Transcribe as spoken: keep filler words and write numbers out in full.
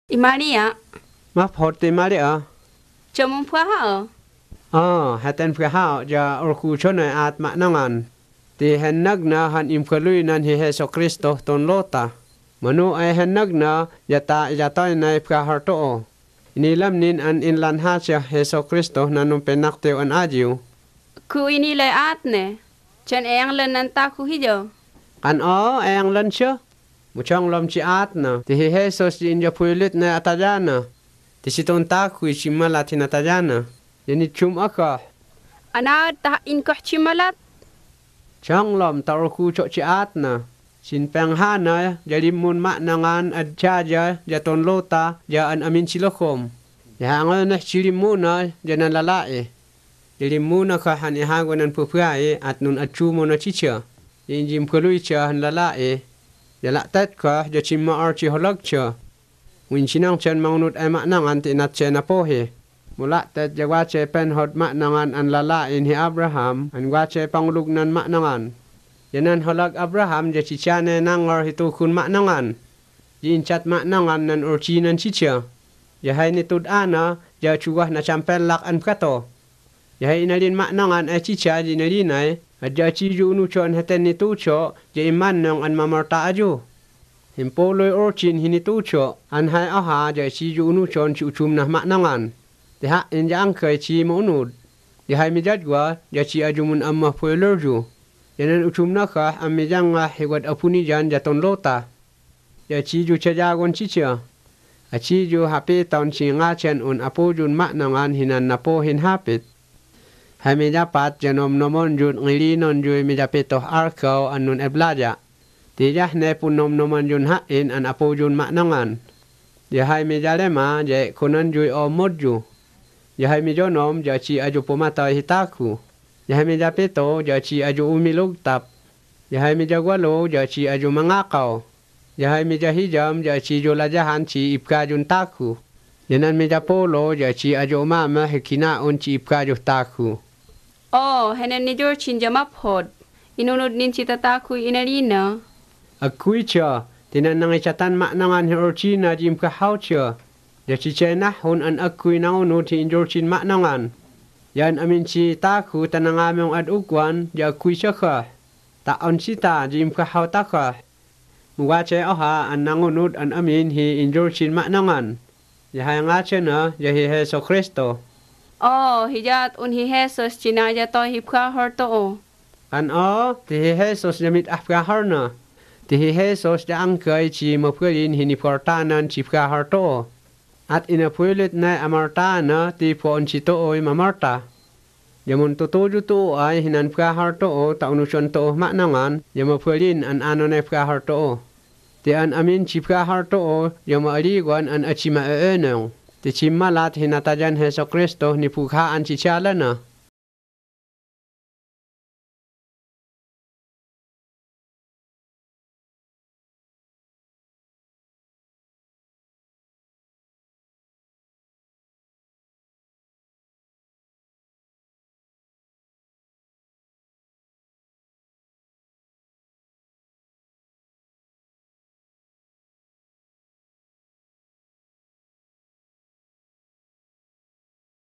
Imalia'. Maphod ti imali'a. Diya mumbahao'? Ah, heten bahao' ya ulgudonay aat ma'nongan. Ti hennagna han imbaluynan hi Jesu Kristuh tun luta. Manu ay hennagna ya ta iyatoynay bahol tu'u. Inilam nin an inlanhadah Jesu Kristuh nan numpennaktiw an ayiw. Agguy inilay aatne. Diyan e'englan nan tagu hiya. Kan oo, e'englanda. Mu donglom di aatna ti hi Jesus ya inyabuylutnay atayana, ti ditu'un taguy dimmalat hi natayana, ya niddum'a goh. Anaad ta ha"in goh dimmalat? Donglom ta ulgudo' di aatna. Din penghana ya limmun ma'nongan ad daya ya tun luta ya an amin di logom. Ya hay angunuh di limmuna ya nan lala'i. Ya limmuna goh han ihawa nan babai, at nun'addumuna dida, ya inyimbaluyda han lala'i, ya la'tot goh ya dimmo'ol di holagda. Mu indinongdan mangunud ay ma'nongan ti inatday nappuhi. Mu la'tot ya waday penhod ma'nongan an lala'in hi Abraham an waday pangulugnan ma'nongan. Ya nan holag Abraham ya didanay nangngol hi tugun ma'nongan, ya indat ma'nongan nan uldinan dida. Ya hay nitud'ana ya duwah nadampellak an batu. Ya hay inalin ma'nongan ay dida ya inalinay, "Adya adiyu unudon heten nitudo' ya immannung an mamolta ayu. Himpuluy uldin hi nitudo' an hay oha ya adiyu unudon di udumnah ma'nongan, ti ha"in ya anggay di ma'unud. Ya hay miyadwa ya adi ayu mun'ammah baylulyu, ya nan udumna goh an miyangngah hi wad abuniyan ya tun luta." Ya adiyu dayawon dida. Adiyu hapiton di ngadan un apuyun ma'nongan hinan nappuhin hapit. Hay miyapat ya nomnomonyud ngilinonyuy miyapituh algaw an nun'eblaya', ti hiyah ne punnomnomanyun ha"in an apuyun ma'nongan. Ya hay miyalema ya e'gonanyuy o'ommodyu. Ya hay miyonom ya adi ayu pumatoy hi tagu. Ya hay miyapitu ya adi ayu umilugtap. Ya hay miyawalu ya adi ayu mangakaw. Ya hay miyahiyam ya adiyu layahan di ibbayun tagu. Ya nan miyapulu ya adi ayu umameh hi gina'un di ibbayuh tagu. Oo, henen niyuldin ya maphod. Inunud nin di tataguy inalina. Agguyda, ti nan nangidatan ma'nongan hi uldina ya imbahhawda, ya diday nahhun an agguy nangunud hi inyuldin ma'nongan. Ya an amin di tagu ta nangamung ad ugwan ya agguyda goh. Ta"on dita ya imbahhawta goh. Mu waday oha an nangunud an amin hi inyuldin ma'nongan, ya hay ngadana ya hi Jesu Kristu. Oo, hiyaat un hi Jesus di nangiyatoy hi bahol tu'u. An oo, ti hi Jesus ya mid ah baholna. Ti hi Jesus ya anggay di mabalin hi niboltanan di bahol tu'u. At inabuylutnay amoltaana ti bo'on ditu'uy mamolta. Ya muntutuyu tu'u ay hinan bahol tu'u ta unudon tu'uh ma'nongan ya mabalin an anonay bahol tu'u. Ti an amin di bahol tu'u ya ma'aliwan an adi ma'e'enong ti dimmalat hi natayan Jesu Kristuh nibugha'an di dalana.